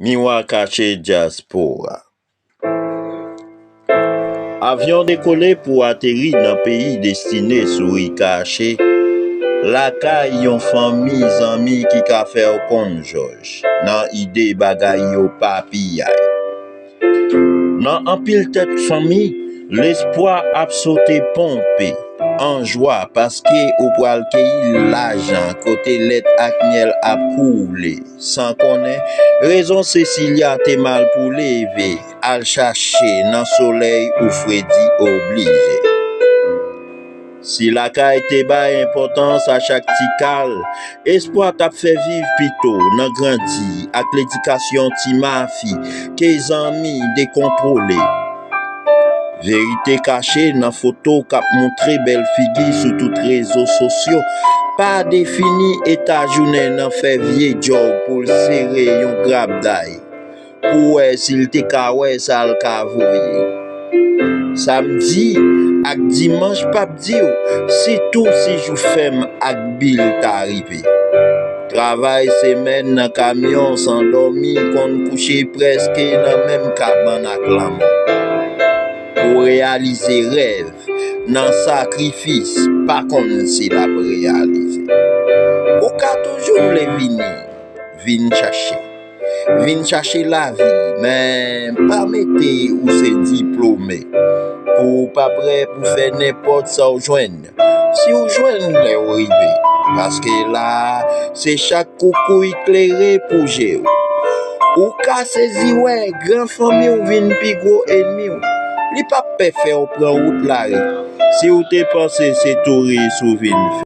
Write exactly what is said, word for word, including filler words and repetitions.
Miwa Kache Dyaspora. Avyon dekole pou ateri nan peyi destine sou ri kache, lakay yon fanmi zanmi ki ka fè w konn jòj nan ide bagay yo pa piyay. Nan anpil tèt fanmi, lespwa ap sote ponpe an jwa paske ou pral keyi lajan kote lèt ak myèl ap koule, san konnen rezon Sesilya te mal pou leve al chache nan solèy ou fredi oblije. Si lakay te bay enpòtans a chak ti kal, espwa t ap fè viv pito nan grandi ak ledikasyon ti mafi ke zanmi dekontwole. Verite kache nan foto k ap montre bèl figi sou tout rezo sosyo pa defini eta jounen nan fè vye djòb pou l sere yon grabday pou wè si l te ka wè sa l ka voye. Samdi ak dimanch p ap di w, sitou si jou fèm ak bil ta rive. Travay semèn nan kamyon san dòmi, konn kouche prèske nan menm kabann ak lanmò. Pou reyalize rèv nan sakrifis, pa konn si l ap reyalize. Ou ka toujou vle vini, vin chache. Vin chache lavi, men pa mete ou se diplome. Pou w pa prè pou fè nenpòt sa w jwenn. Si w jwenn lè w rive, paske la a, se chak koukouy klere pou je w. Ou ka sezi wè gran fanmi w vin pi gwo enmi w. Li p ap pè fè w pran wout lari. Si w te panse se touris ou vin